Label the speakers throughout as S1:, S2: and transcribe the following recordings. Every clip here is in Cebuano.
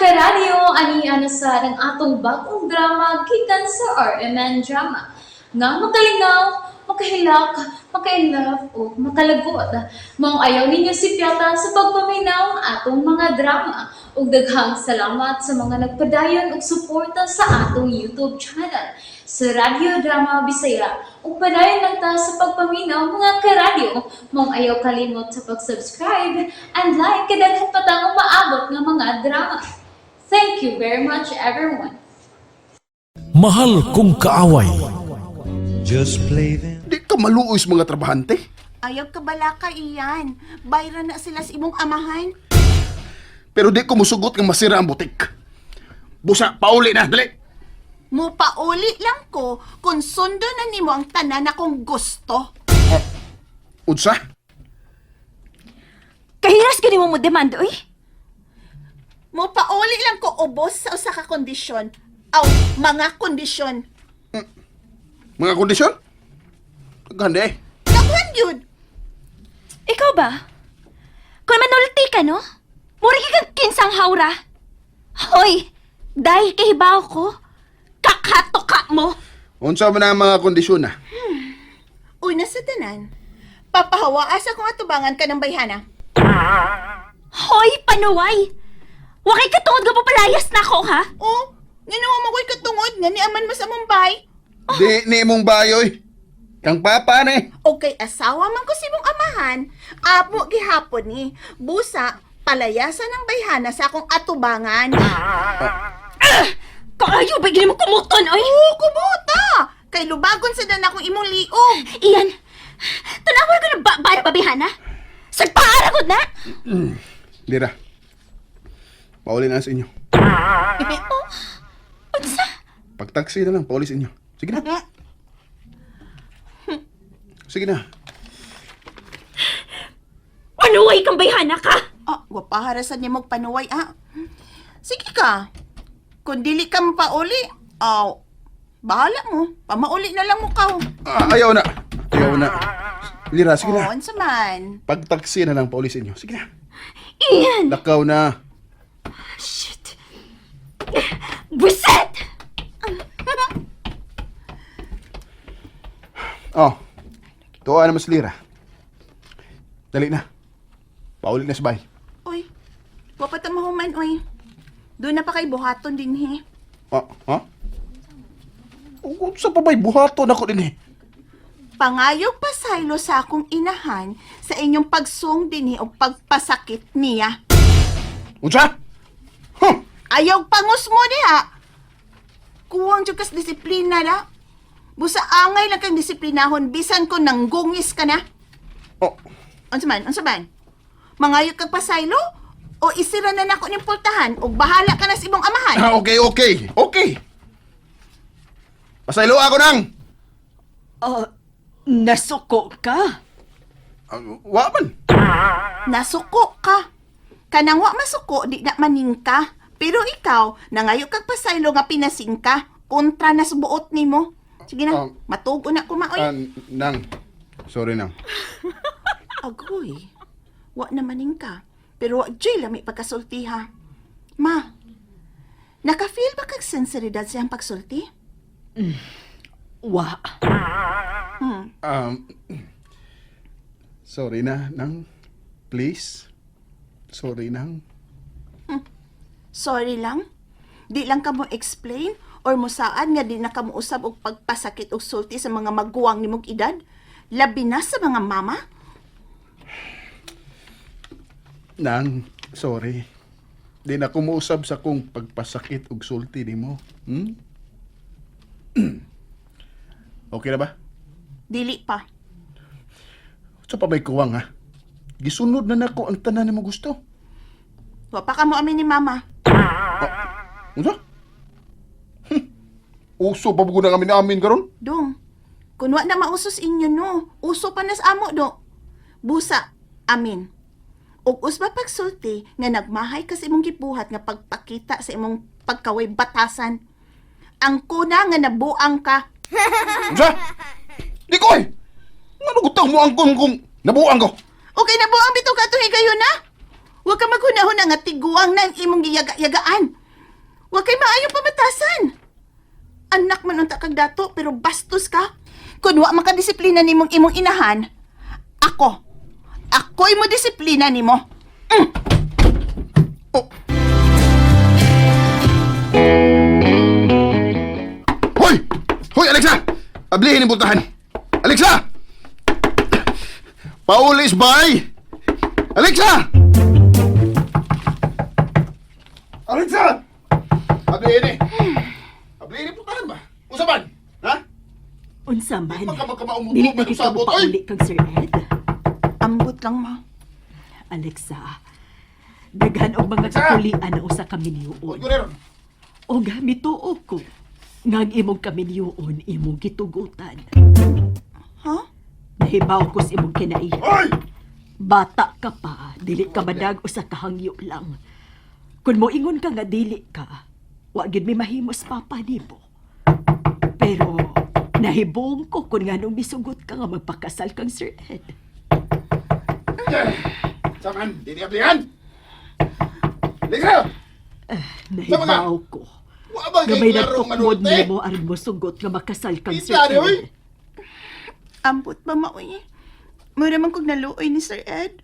S1: Karadyo, ani na sa ang atong bagong drama gikan sa RMN Drama nga makalingaw, makahilak, maka-inlove o makalagot. Maong ayaw ninyo sipyata sa pagpaminaw ang atong mga drama. Ug daghang salamat sa mga nagpadayon og suporta sa atong YouTube channel sa Radyo Drama Bisaya. Ug padayon lang ta sa pagpaminaw, mga karadyo. Maong ayaw kalimot sa pag-subscribe and like kay daghan pa tang umaabot nga mga drama. Thank you very much, everyone.
S2: Mahal Kong Kaaway.
S3: Just play them.
S4: Di ka maluoy sa mga trabahante.
S5: Ayaw ka balaka, Ian. Bayra na sila sa imong amahan.
S4: Pero di ko musugot nga masira ang butik. Busa, pauli na, dali.
S5: Mupauli lang ko kung sundo na nimo ang tanan akong gusto.
S4: Unsa?
S6: Kahiras gani mo mo demand, oy.
S5: Mupauli lang ko ubos sa usa ka kondisyon. Aw, mga kondisyon.
S4: Mga kondisyon? Ganda eh.
S5: Daghan yun.
S6: Ikaw ba? Kung manulti ka, no? Mura kang kinsang hawra. Hoy, dahil kahibaw ko, kakatoka mo.
S4: Unsa man ang mga kondisyon na?
S5: Una sa tanan, papahawaa sa kong atubangan ka ng bayhana.
S6: Hoy, panuway! Wakay katungod nga papalayas na ako, ha?
S5: Oh, ngano mo ko'y katungod nga ni aman mo sa Mumbai.
S4: Di ni imong bayoy. Kang papa na eh.
S5: O kay asawa man ko si mong amahan, apo gihapon ni. Busa, palayasan ng bayhana sa akong atubangan.
S6: Kaayo ba gini mo kumuton, oy?
S5: Oo, kumuta! Kay lubagon sa dan akong imong liog.
S6: Iyan, tanawal ko ng ba babihana? Sagpaara ko na!
S4: Lira. Pauli na sa inyo.
S6: Unsa?
S4: Pag-taxi na lang, pauli sa inyo. Sige na. Sige na.
S6: Panuway kang bayhana ka!
S5: Ah, wapaharasan ni mong panuway, ah. Sige ka. Kung dili ka mapauli, aw, bahala mo. Pamauli na lang mo kaw.
S4: Ah, ayaw na. Ayaw na. Lira, sige
S5: Oh,
S4: na.
S5: unsa man.
S4: Pag-taxi na lang, pauli sa inyo. Sige na.
S6: Iyan!
S4: Lakaw na.
S6: Shit! Buset!
S4: Oh. Tuwa naman si Lira. Dali na. Pauli na sa bahay.
S5: Uy, wapata mahuman, uy. Doon na pa kay buhaton din, he.
S4: Ah, ha? Sa pa ba'y buhaton ako din eh?
S5: Pangayog pasaylo sa akong inahan sa inyong pagsung dinhi o pagpasakit niya.
S4: Unsa? Huh!
S5: Ayaw pangus mo diha. Kuwang jud kas disiplina na. Busa angay lang kang disiplinahon bisan ko nanggungis ka na.
S4: Oh,
S5: Unsa man, unsa man? Mangayo kag pasaylo o isira na nako ning pultahan og bahala ka na sa imong amahan.
S4: ah, okay, okay. Okay. Pasaylo ako nang.
S7: Ah, nasuko ka?
S4: Ah, wa man.
S5: Nasuko ka. Kanang wa masuko di na maning ka. Pero ikaw, nangayo kag pasaylo nga pinasing ka, kontra na sa buot nimo. Sige na, matugo na kumaoy.
S4: Ah, nang. Sorry nang.
S5: Agoy, wa na maning ka. Pero wa jay lami pagkasulti ha. Ma, naka-feel ba kag sinseridad siyang pagsulti?
S7: Wa.
S4: Sorry na, nang. Please. Sorry nang.
S5: Sorry lang. Di lang ka mo explain or musaad nga di na ka mousab og pagpasakit og sulti sa mga maguwang nimong edad? Labi na sa mga mama?
S4: Nang, sorry. Di na kumuusab sa kong pagpasakit og sulti nimo. Okay na ba?
S5: Dili pa.
S4: Sa pa may kuwang ha? Gisunod na nako ang tanan nimo gusto.
S5: Wa pa ka mo amin ni mama.
S4: Unsa? Uso pa ko na kami namin karon?
S5: Dong, kun wa na mausos inyo no, uso pa nas amo do. Busa, amin. Ug usba pagsulti nga nagmahay ka sa imong gibuhat nga pagpakita sa imong pagkaway batasan. Ang kuna nga nabuang ka.
S4: Unsa? Di ko eh. Ngano gutang mo ang kung nabuang ko?
S5: Okay, nabuang bitaw ka tuhi kayo na. Huwag ka maghuna-huna nga tiguang na ang imong giyaga-yagaan. Huwag kay maayong pamatasan. Anak man unta kag dato pero bastos ka. Kun wa makadisiplina nimong imong inahan, ako. Ako'y mo disiplina nimo.
S4: Oh. Hoy! Hoy, Alexa! Ablihin ang pultahan. Alexa! Paulis, bay! Alexa! Alexa! Ablihin eh. Ablihin ang pultahan ba? Usapan! Ha?
S7: Unsa man?
S4: Di man ka magkamaumuto,
S7: Dili
S4: may
S7: na kita
S4: usabot, oy!
S7: mopauli kang Sir Ed.
S5: Ambot lang ma.
S7: Alexa, daghan og mga
S4: Alexa!
S7: kapulian na usa ka
S4: Huwag
S7: milyuon.
S4: ko rin.
S7: Og mituo ko nga ang imong kamilyuon imong gitugutan.
S5: Ha?
S7: Nahibaw ko sa imong kinaiya.
S4: Hoy!
S7: Bata ka pa, dili ka madag usa ka hangyo lang. Kun moingon ka nga dili ka, wa gid mi mahimos papa nimo. Pero nahibong ko kun nganong misugot ka nga magpakasal kang Sir Ed.
S4: Saman, di ni ablihan! Alexa!
S7: Nahibaw ko.
S4: Wa ba
S7: Nga
S4: kay
S7: may
S4: klarong
S7: nagtukmod
S4: manulte?
S7: nimo aron mosugot nga makasal kang Sir
S4: Kita ni, oy!
S7: Ed.
S5: Ambot ba maoy? Mura man kog naluoy ni Sir Ed.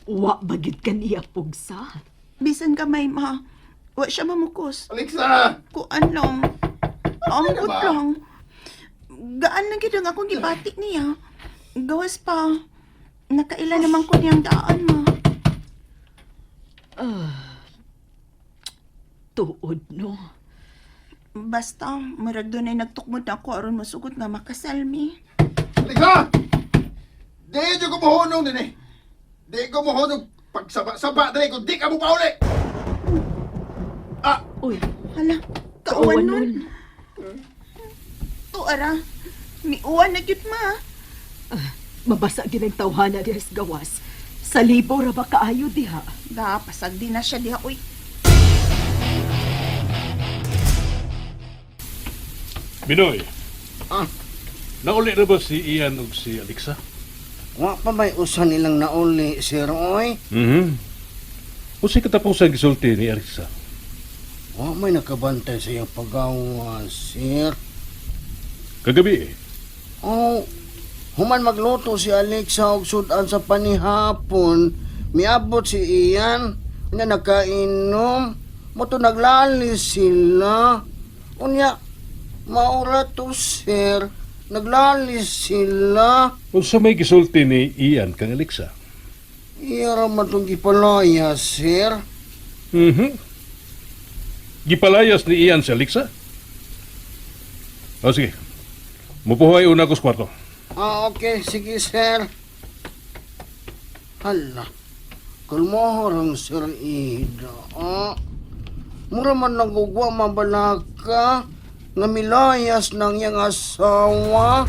S7: Wa ba gid ka niya pugsa?
S5: Bisan gamay ma. Wa siya mamukos.
S4: Alexa!
S5: Kuan lang. Ambot
S4: ba?
S5: lang. Gaan lang gid ang akong gibati niya. Gawas pa. Nakaila naman ko niyang daan ma.
S7: Tuod no.
S5: Basta, murag dunay nagtukmod na ako aron masugot nga makasal mi.
S4: Alexa! Di dyan ko mahunong din eh. Di ko mahunong pagsaba-saba din kung di ka mo pauli! Ah!
S7: Uy,
S5: Hala, kauwan
S7: kauwan
S5: nun.
S7: nun.
S5: Tuara, miuwan na gyud ma.
S7: Mabasa gid ang tawhana diha sa gawas. Sa libo ra ba kaayo diha?
S5: Da, pasag di na siya diha, uy.
S8: Binoy.
S9: Ah.
S8: Nauli na ba si Ian ug si Alexa?
S9: Wa pa may usa nilang nauli, sir, oy.
S8: Mhm. Unsay katapusan gisulti ni Alexa?
S9: Wa may nakabantay sa iyang pagawa, sir.
S8: Kagabi eh.
S9: Oh, human magluto si Alexa og sudan sa panihapon, miabot si Ian, na nakainom, moto naglalis sila. Unya, maura to, sir. Naglalis sila.
S8: Unsa may gisulti ni Ian kang Alexa?
S9: Iya ra man tong gipalaya, sir.
S8: Mhm. Gipalayas ni Ian si Alexa? O sige. Mupuhay una ko sa kwarto.
S9: Ah, okay. Sige, sir. Hala. Kalmohorang Sir Ida. Ah. Mura man nagugwa mabalaka nga milayas ng iyang asawa.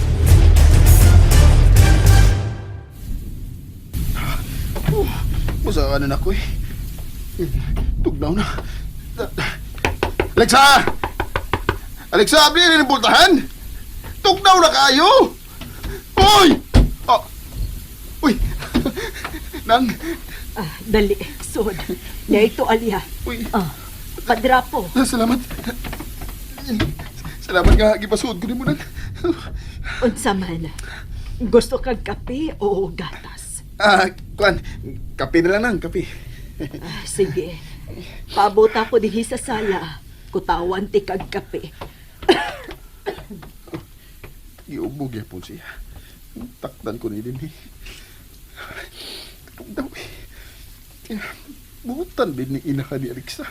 S4: Musa na ako eh. Tugnaw na. Alexa! Alexa, abli rin ang pultahan! Tugnaw na kayo! Hoy! Oh. Uy! Nang!
S7: Ah, dali, sod. Nya ito alya.
S4: Uy!
S7: Ah, padrapo.
S4: Salamat! Salamat nga, gipasuod ko ni mo nang.
S7: Unsa man. Gusto kag kape o gatas?
S4: Ah, kuan, kape na lang nang, kape.
S7: Ah, sige. Paabot ako dinhi sa sala. Kutawan ti kag kape.
S4: Giubog yapon siya. Takdan ko ni din eh. Tugnaw eh. Butan din ni ina ka ni Alexa.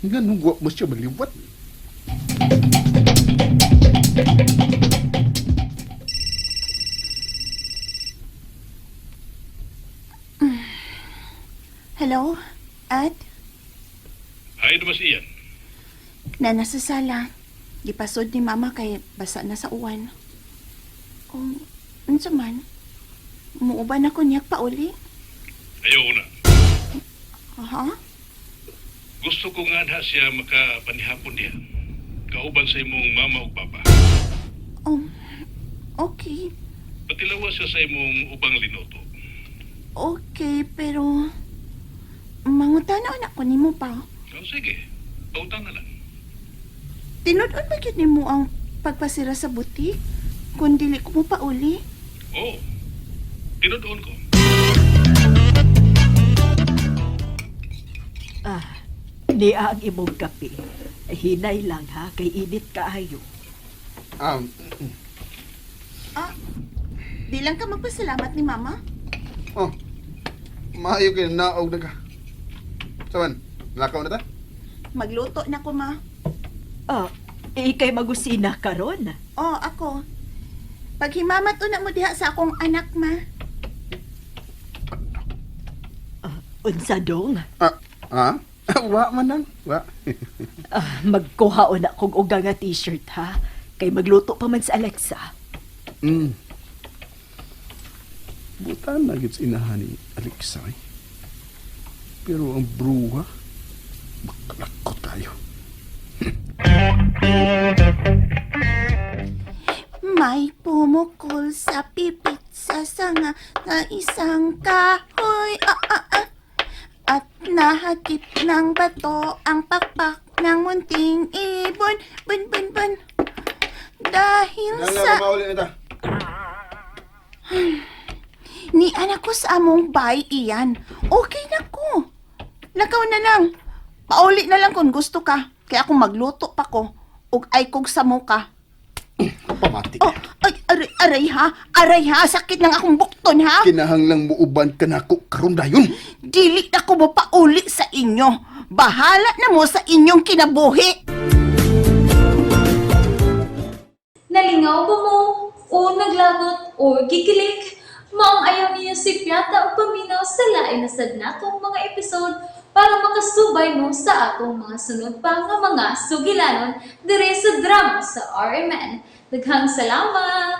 S4: Nga nung wa mo siya maliwat.
S5: Hello, Ed?
S8: Ay naman si Ian.
S5: Nana sa sala. Gipasod ni mama kay basa na sa uwan. Oh, unsa man? Muuban ako niya pauli.
S8: Ayaw na.
S5: Aha.
S8: Gusto ko nga na siya makapanihapon niya. Kauban sa imong mama ug papa.
S5: Oh, okay.
S8: Patilawa siya sa imong ubang linuto.
S5: Okay, pero... Mangutana na ko nimo pa.
S8: Oh, sige, pautang na lang.
S5: Tinud-on ba gyud nimo ang pagpasira sa butik? Kung dili ko mo pauli?
S8: Oo, tinudoon ko.
S7: Ah, niya ang imong kape. Hinay lang ha, kay init kaayo.
S5: Ah, di lang ka magpasalamat ni mama?
S4: Oh, maayo kay naog na ka. Sawan, lakaw na ta?
S5: Magluto na ko, ma.
S7: Ah, ikay magusina karon.
S5: Oh, ako. Paghimamat una mo diha sa akong anak, ma.
S7: Ah, unsa dong?
S4: Ah, ha? Wa man lang. Wa.
S7: Ah, magkuha na kog uga nga t-shirt ha. Kay magluto pa man sa Alexa.
S4: Butan na gyud sa inahan ni Alexa. Eh. Pero ang bruha, makalakot tayo.
S5: May pumukol sa pipit sa sanga na isang kahoy. Ah, ah, ah. At nahagip ng bato ang pakpak ng munting ibon. Bun, bun, bun. Dahil sa...
S4: mauli na ta.
S5: Ni anak ko sa among bay iyan. Okay na ko. Lakaw na lang. Pauli na lang kung gusto ka. Kaya akong magluto pa ko. Ug ay kog sa muka.
S4: Pamati.
S5: Oh, ay, aray, aray ha. Aray ha. Sakit ng akong bukton ha.
S4: Kinahanglang muuban ka nako karon dayon.
S5: Dili na ko mo pauli sa inyo. Bahala na mo sa inyong kinabuhi.
S1: Nalingaw ba mo? O naglagot o gikilig? Maong ayaw niyo si Piata o paminaw sa lain na sad natong mga episode para makasubay mo sa atong mga sunod pa nga mga sugilanon dire sa drama sa RMN. Daghang salamat!